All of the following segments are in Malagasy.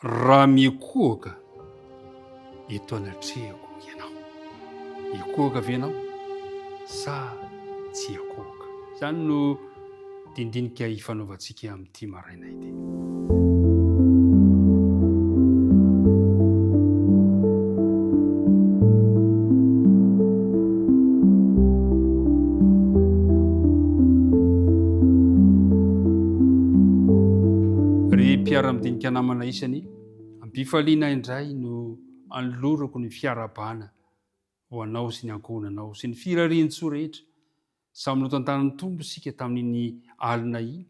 Raha mikohaka eto anatrehako ianao. Hikohaka ve ianao sa tsy hikohaka? Izany no dindinika hifanaovantsika amin'ity maraina ity. Ry mpiara-midinika namana isany, am-pifaliana indray no anolorako ny fiarahabana ho anao sy ny ankohonanao sy ny firarian-tsoa rehetra. Samy notantanin'ny Tompo isika tamin'iny alina iny,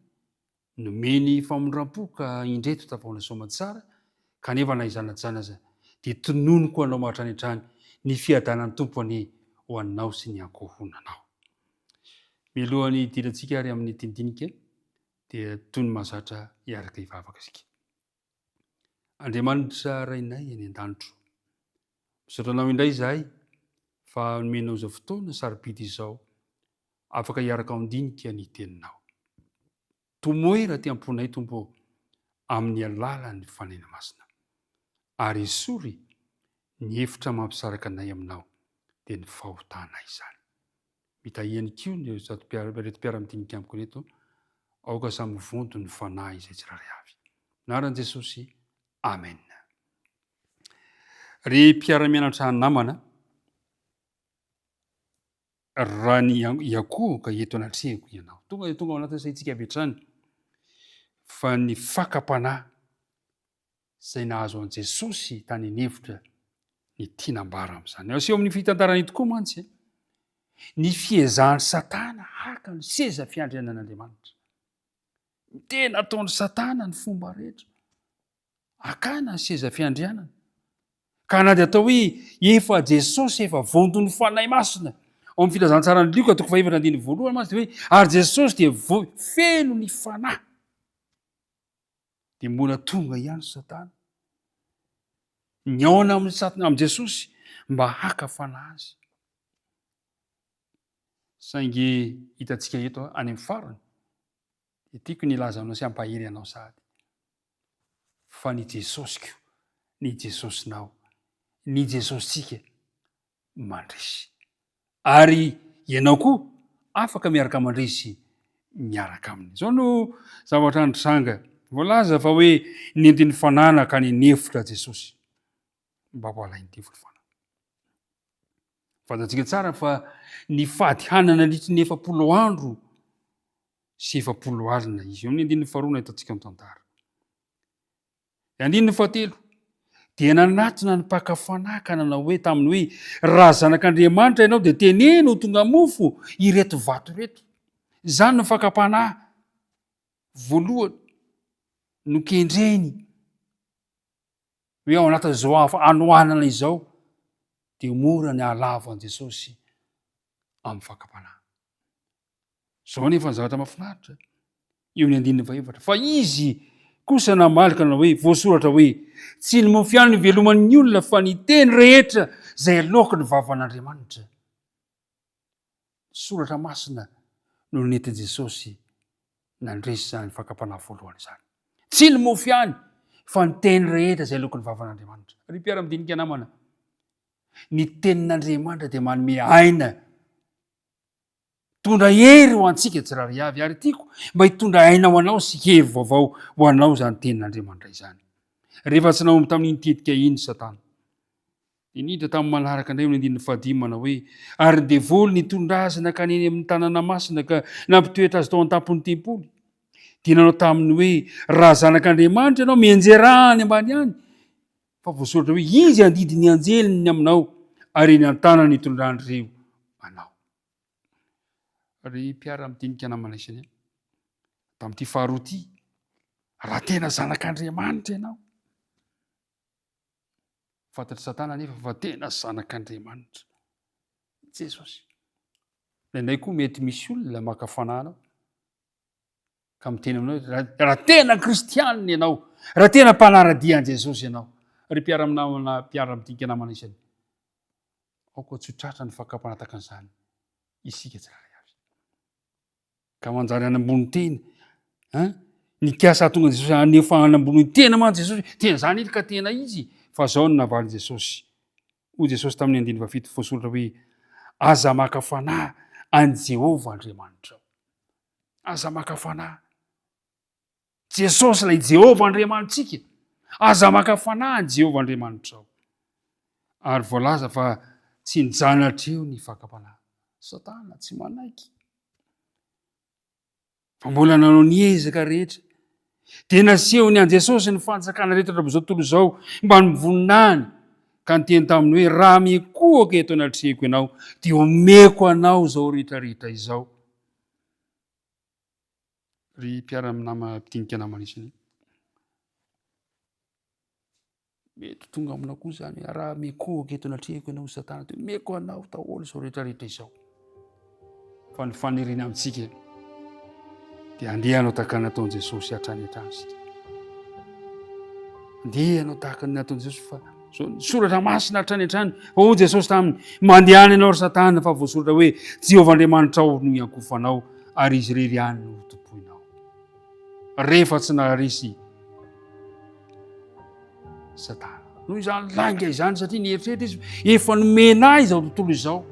nomeny famindram-po ka indreto tafahoana soamantsara, kanefa na izany na tsy izany aza dia tononiko ho anao hatrany hatrany ny fiadanan'ny Tompo anie ho anao sy ny ankohonanao. Mialohan'ny hidirantsika ary amin'ny dinidinika dia toy ny mahazatra hiaraka hivavaka isika. Andriamanitra Rainay any an-danitro, misaotra Anao indray izahay fa nomenao izao fotoana sarobidy izao afaka hiaraka handinika ny Teninao. Tomoera aty am-ponay Tompo ô, amin'ny alalan'ny Fanahy Masina. Ary esory ny efitra mampisaraka anay Aminao, dia ny fahotanay izany. Mitahia ihany koa ny ireto mpiara-midinika amiko ireto, aoka samy ho vonto ny Fanahy izay tsirairay avy. Anaran'i Jesosy, Amen. Ry mpiara-mianatra namana, raha ny hiakohoka eto anatrehako ianao. Tonga dia tonga ao anatin'ny saintsika avy hatrany fa ny fakam-panahy izay nahazo an'i Jesosy tany an'efitra ny tiana ambara amin'izany. Aseho amin'ny fitantarana io tokoa mantsy ny fiezahan'i Satana haka ny seza fiandrianan'Andriamanitra. Ny tena ataon'i Satana ny fomba rehetra hakana ny seza fiandrianana. Ka na dia atao hoe efa Jesosy efa vonton'ny Fanahy Masina ao amin'ny filazantsaran'i Lioka toko fahefatra andininy voalohany mantsy dia hoe ary Jesosy dia feno ny Fanahy. Dia mbola tonga ihany Satana. Nihaona amin'ny Satana amin'i Jesosy mba haka fanahy azy. Saingy hitantsika eto any amin'ny farany, dia tiako ny hilaza aminao sy hampahery anao sahady fa ny Jesosiko, ny Jesosinao, ny Jesosintsika mandresy. Ary ianao koa afaka miaraka mandresy miaraka aminy. Izao no zavatra nitranga. Voalaza fa hoe nentin'ny Fanahy nankany an'efitra Jesosy mba ho alain'ny devoly fanahy. Fantatsika tsara fa nifady hanina nandritry ny 40 andro sy 40 alina izy. Eo amin'ny andininy faharoa no ahitantsika ny tantara. Ny andininy fahatelo, dia nanatona ny mpaka fanahy ka nanao hoe taminy hoe, Raha zanak'Andriamanitra ianao dia teneno ho tonga mofo ireto vato ireto. Izany no fakam-panahy voalohany nokendreny hoe ao anatin'izao hanoanana izao dia mora ny hahalavo an'i Jesosy amin'ny fakam-panahy. Izao anefa ny zavatra mahafinaritra, eo ny andininy fahefatra, fa izy kosa namaly ka nanao hoe, voasoratra hoe, tsy ny mofo ihany no iveloman'ny olona fa ny teny rehetra izay aloaky ny vavan'Andriamanitra. Ny soratra masina no nentin'i Jesosy nandresy izany fakam-panahy voalohany izany. Tsy ny mofo ihany fa ny teny rehetra izay aloaky ny vavan'Andriamanitra. Ry mpiara-midinika namana, ny tenin'Andriamanitra dia manome aina Mitondra hery ho antsika tsirairay avy ary tiako mba hitondra aina ho anao sy hery vaovao ho anao izany tenin'Andriamanitra izany. Rehefa tsy nahomby tamin'iny tetika iny Satana, dia niditra tamin'ny manaraka indray amin'ny andininy fahadimy manao hoe, Ary ny devoly nitondra azy nankany eny amin'ny tanàna masina ka nampitoetra azy tao an-tampon'ny tempoly. Dia nanao taminy hoe, Raha zanak'Andriamanitra ianao, mianjera any ambany any. Fa voasoratra hoe, Izy handidy ny anjeliny ny aminao, ary eny an-tanany hitondran'ireo anao. Ry mpiara-midinika namana isany, tamin'ity faharoa ity, raha tena zanak'Andriamanitra ianao, fantatr'i Satana anefa fa tena zanak'Andriamanitra Jesosy. Indraindray koa mety misy olona maka fanahy anao, ka miteny aminao hoe raha tena kristianina ianao, raha tena mpanara-dia an'i Jesosy ianao, ry mpiara-minamana, mpiara-midinika namana isany, aoka tsy ho tratra ny fakam-panahy tahaka an'izany isika tsirairay avy. Ka manjary any ambony tena, hein? Nikasa hahatonga an'i Jesosy haneho fanambonian tena mantsy Jesosy. Tena izany iry ka tena izy. Fa izao no navalin'i Jesosy. Hoy Jesosy tamin'ny andininy fahafito voasoratra hoe, Aza maka fanahy an'i Jehovah Andriamanitrao. Aza maka fanahy. Jesosy ilay Jehovah Andriamanitsika. Aza maka fanahy an'i Jehovah Andriamanitrao. Ary voalaza fa tsy nijanona hatreo ny fakam-panahy. Satana tsy manaiky. Fa mbola nanao ny ezaka rehetra. Dia nasehony an'i Jesosy ny fanjakana rehetra amin'izao tontolo izao mba ny voninahiny ka niteny taminy hoe raha mikohaka eto anatrehiko ianao dia omeko anao izao rehetra rehetra izao. Ry mpiara-minama mpidinika namana isany. Mety tonga aminao koa izany hoe raha mikohaka eto anatrehako ianao Satana dia omeko anao daholo izao rehetra rehetra izao. Fa ny faniriana amintsika dia andeha hanao tahaka ny nataon'i Jesosy hatrany hatrany isika. Andeha hanao tahaka ny nataon'i Jesosy fa soratra masina hatrany hatrany. Fa hoy Jesosy taminy, mandehana ianao ry Satana fa voasoratra hoe Jehovah Andriamanitrao no iankofanao ary izy irery ihany no hotompoinao. Rehefa tsy naharesy Satana. Noho izany lainga izany satria nieritreritra izy efa nomena ahy izao tontolo izao.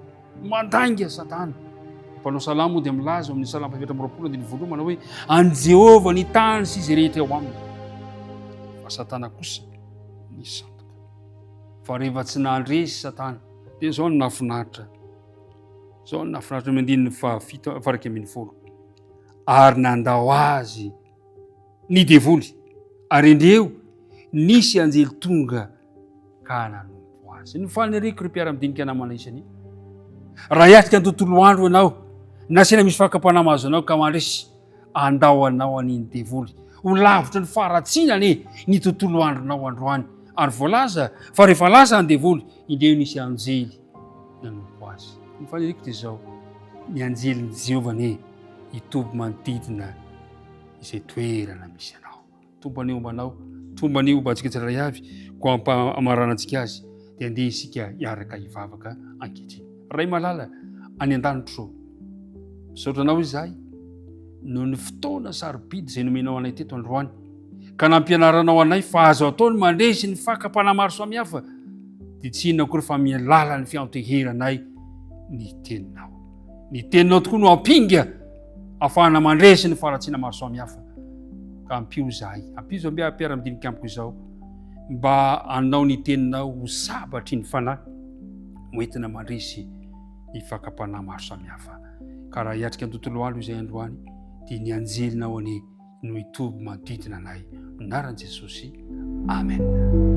Mandainga Satana. Mpanao salamo moa dia milaza amin'ny salamo fahefatra amby 20 andininy voalohany manao hoe an'i Jehovah ny tany sy izay rehetra eo aminy. Fa Satana kosa nisandoka. Fa rehefa tsy nandresy Satana dia izao no nahafinaritra. Izao no nahafinaritra amin'ny andininy fahafito faha-11. Ary nandao azy ny devoly, ary endreo, nisy anjely tonga ka nanompo azy. Ny faniriako ry mpiara-midinika namana isany, raha hiatrika ny tontolo andro ianao, na sena misy fakam-panahy mahazo anao ka mandresy, andao anao anie ny devoly. Ho lavitry ny faharatsiana anie ny tontolo andronao androany. Ary voalaza fa rehefa lasa ny devoly, indreo nisy anjely nanompo azy. Ny faniriako dia izao, ny anjelin'i Jehovah anie hitoby manodidina izay toerana misy anao. Tompo anie homba anao, Tompo anie homba antsika tsirairay avy, koa ampahamaranantsika azy, dia andeha isika hiaraka hivavaka ankehitriny. Ray malala any an-danitro, misaotra anao izahay noho ny fotoana sarobidy izay nomenao anay teto androany, ka nampianaranao anay fa azo atao ny mandresy ny fakam-panahy maro samihafa, dia tsy inona akory fa mialala ny fianteheranay ny teninao. Ny teninao tokoa no ampinga ahafahana mandresy ny faharatsiana maro samihafa. Ka ampio izahay, ampio izao mpiara-midinika amiko izao, mba hanao ny teninao ho sabatry ny fanahy, hoentina mandresy ny fakam-panahy maro samihafa. Ka raha hiatrika ny tontolo andro izay androany, dia ny anjelinao anie no hitoby manodidina anay. Anaran'i Jesosy. Amen.